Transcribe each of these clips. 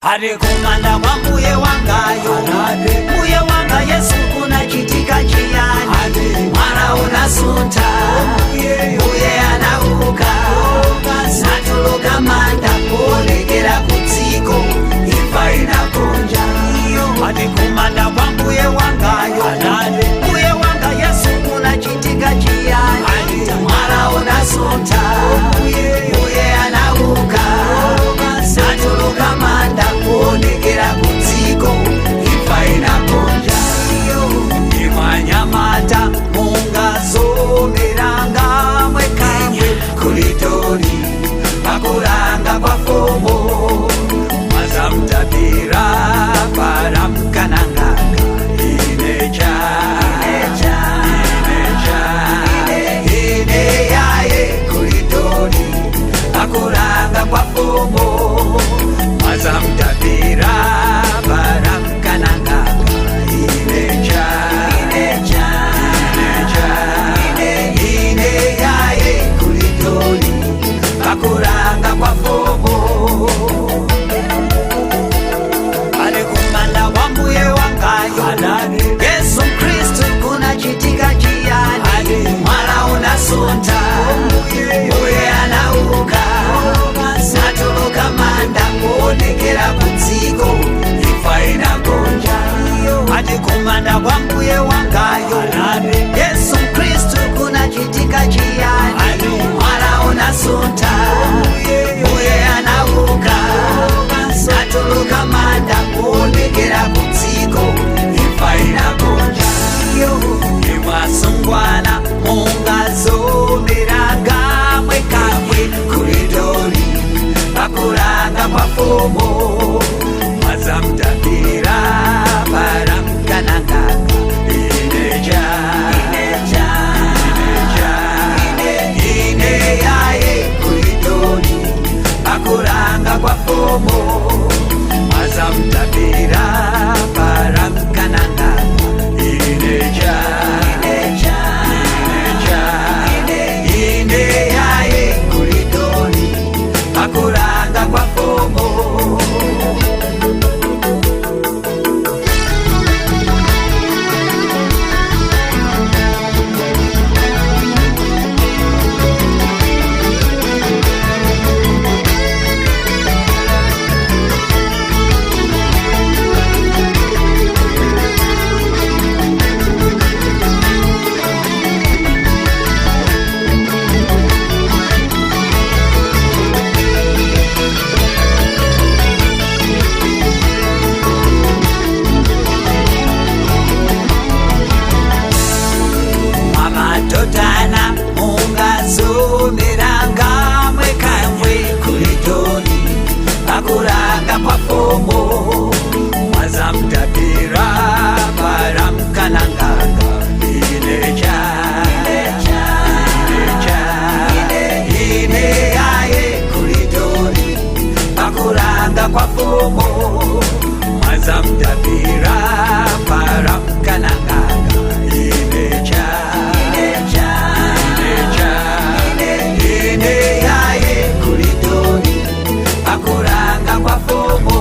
Ari kumanda kwa mbuye wangayo, mbuye wanga Yesu kunachitika chiyani? Mwana unasunta, mbuye anauka, natuluka manda kuonekera kudziko, imfa inagonja. Ari kumanda kwa mbuye wangayo, mbuye wanga Yesu kunachitika chiyani? Mwana unasunta, mbuye anauka, natuluka manda kuonekera kudziko, imfa inagonja. Imwanyamata mungazomeranga mwekamwe kulitori pakuranga kwa fomo mazamutapira paramkanangaka inecha inecha ine yaye kulitori pakuranga kwa fomo mazamutapira paramkanangaka inecha inecha inecha ine yaye kulitori pakuranga kwa fomo ari kumanda kwa mbuye wangayo Yesu Kristu kunachitika chiyani? Mwala unasunta, mbuye anauka, natuluka manda kuonekera kudziko, imfa inagonja. Ati kumanda kwa mbuye wangayo Yesu Kristu kunachitika chiyani? Mwala unasunta, mbuye anauka, natuluka manda kuonekera kudziko, imfa inagonja. Imwasungwana mungazomera kamwe kamwe kuridori pakuranga kwa fomo mazamutapira paramkanangaka inecha inecha inecha ine yaye kuridori pakuranga kwa fomo mazamutapira paramkanangaka inecha inecha inecha ine yaye kuridori pakuranga kwa fomo. Mamatotana mungazomeranga mwe kamwe kulitori pakuranga kwa fomo mazamutapira paramkanangaka inecha inecha ine yaye kulitori pakuranga kwa fomo mazamutapira paramkanangaka inecha inecha inecha ine yaye kulitori pakuranga kwa fomo.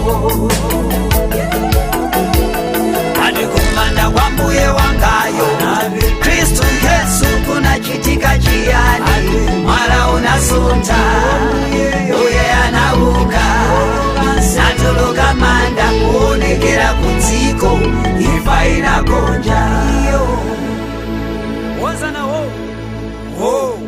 Ati kumanda kwa mbuye wangayo Kristu Yesu kunachitika chiyani? Mwala unasunta, uye anauka, natuluka manda kuonekera kudziko, imfa inagonja. Wozana wo wo.